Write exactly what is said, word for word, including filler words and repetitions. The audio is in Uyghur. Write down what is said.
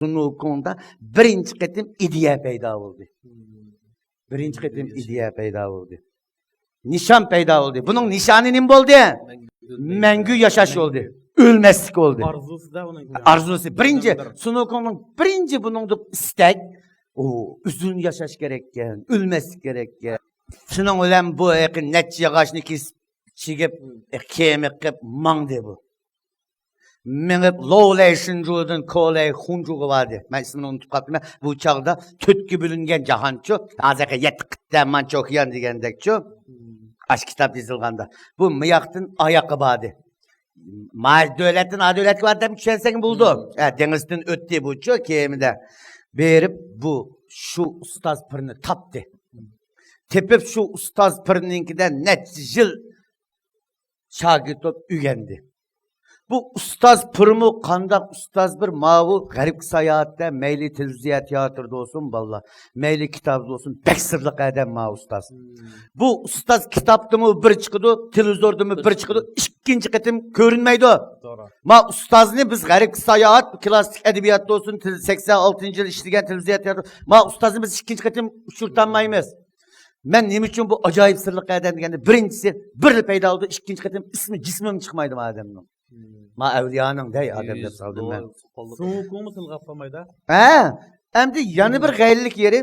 سۇنۇكۇڭدا بىرىنچى قېتىم ئىدىيە پەيدا بولدى. بىرىنچى قېتىم ئىدىيە پەيدا بولدى. نىشان پەيدا بولدى. بۇنىڭ نىشانى نېمە بولدى؟ مەڭگۈ ياشاش بولدى. ئۆلمەسلىك بولدى. ئارزۇسىدا ئۇنىڭ. ئارزۇسى. بىرىنچى، سۇنۇكۇڭنىڭ بىرىنچى بۇنىڭدا ئىستەك، ئۇ ئۇزۇن ياشاش كېرەككەن، ئۆلمەسلىك كېرەككەن. شۇنىڭ بىلەن بۇ ھېقى نەچچە ياغاچنى كېسىپ، چىگىپ، كېمە قىلىپ ماڭدى بۇ. مېڭىپ لوۋلەي شىنجۇدىن كولەي خۇنجۇغا باردى. مەن ئىسمىنى ئۇنتۇپ قاپتىمەن. بۇ چاغدا تۆتكە بۆلۈنگەن جاھانچۇ، ھازىرقى يەتتە قىتئە مانچۇخيان دېگەندەكچۇ. ئاشۇ كىتاب يېزىلغاندا. بۇ مىياقتىن ئاياققا باردى. ما دۆلەتتىن ئا دۆلەتكە باردى دەپ چۈشەنسەڭ بولىدۇ. ھە، دېڭىزدىن ئۆتتى بۇچۇ كېمىدە. بېرىپ بۇ شۇ ئۇستاز پىرنى تاپتى. تېپىپ شۇ ئۇستاز پىرنىڭكىدە نەچچە يىل شاگىرت بولۇپ ئۆگەندى. بۇ ئۇستاز پىرمۇ قانداق ئۇستاز بىر ماۋۇ غەربكە ساياھەتتە مەيلى تېلېۋىزىيە تىياتىردا بولسۇن بالىلار، مەيلى كىتابدا بولسۇن بەك سىرلىق ئادەم ماۋۇ ئۇستاز. بۇ ئۇستاز كىتابتىمۇ بىر چىقىدۇ، تېلېۋىزوردىمۇ بىر چىقىدۇ، ئىككىنچى قېتىم كۆرۈنمەيدۇ. ما ئۇستازنى بىز غەربكە ساياھەت، كلاسسىك ئەدەبىياتتا بولسۇن، تىل-، سەكسەن ئالتىنچى يىل ئىشلىگەن تېلېۋىزىيە تىياتىرى، ما ئۇستازنى بىز ئىككىنچى قېتىم ئۇچرىتالمايمىز. مەن نېمە ئۈچۈن بۇ ئاجايىپ سىرلىق ئادەم دېگەندە، بىرىنچىسى بىرلا پەيدا بولىدۇ، ئىككىنچى قېتىم ئىسمى جىسمىمۇ چىقمايدۇ ما ئادەمنىڭ. ما ئەۋلىيانىڭ دەي ئادەم دەپ سالدىم مەن. سۇنۇكۇڭمۇ تىلغا ئاپارمايدۇ. ھە، ئەمدى يەنە بىر غەيرىيلىك يېرى،